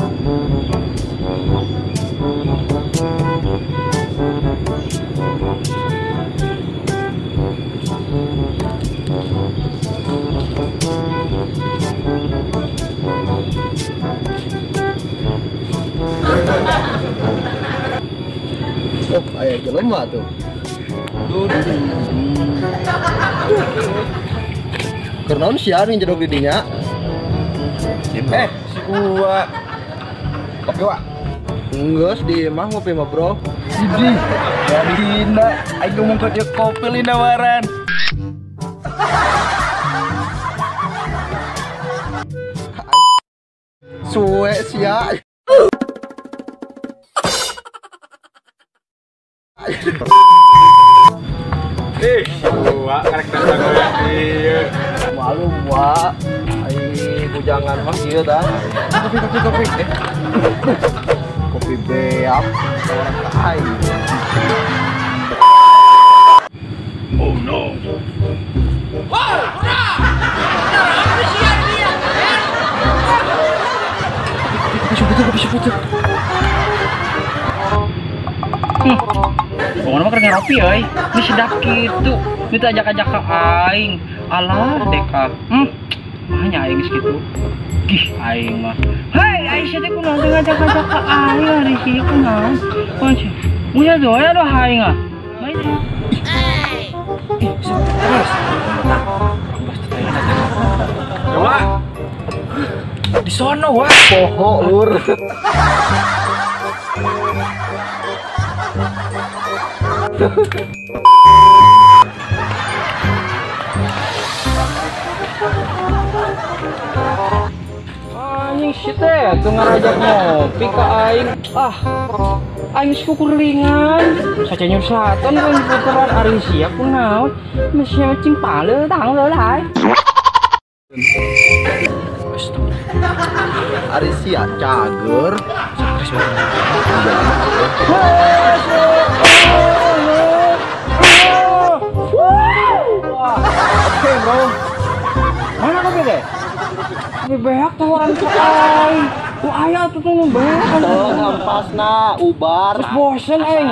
Oh, aya jelema tuh. Keur naon sia nih jedog di dinya? Si gua. Kopi wa. Enggeus di imah ngopi mah, Bro. Idi, dina aing ngomong ka dia kopi lina waran. Suwe sia. Ih, gua karek datang goyang ieu. Malu wa. Ai bujangan mah kieu tah. Kopi kopi kopi. Kopi beak orang ka aing. Oh no. Wow, Kopi kopi. Pokoknya mah keur ngopi euy. Ini sedap kitu. Ini teh ajak-ajak ka aing. Alah deka. Makanya aing geus kitu. Gih aing mah. Hei, aing sia teh kunaon teh ngajak-ajak ka aing ari sia kunaon? Kunaon sia? Mun doa doa aing ah. Main. Ih, terus. Nah, pasti teh Coba. Di sono wah. Poho lur. Anjing shit teh, tuh ngarajak ngopi ka aing. Ah, aing geus kukurlingan. Saca nyursatan kan puteran ari sia kunaon. Masih cing pale tang leulai. Ari sia cager. Oke bro, mana kopi deh? Kopi beak tawaran ke aing. Wah ayah tuh tunggu beak. Tuh ampasna ubar. Terus bosen aing.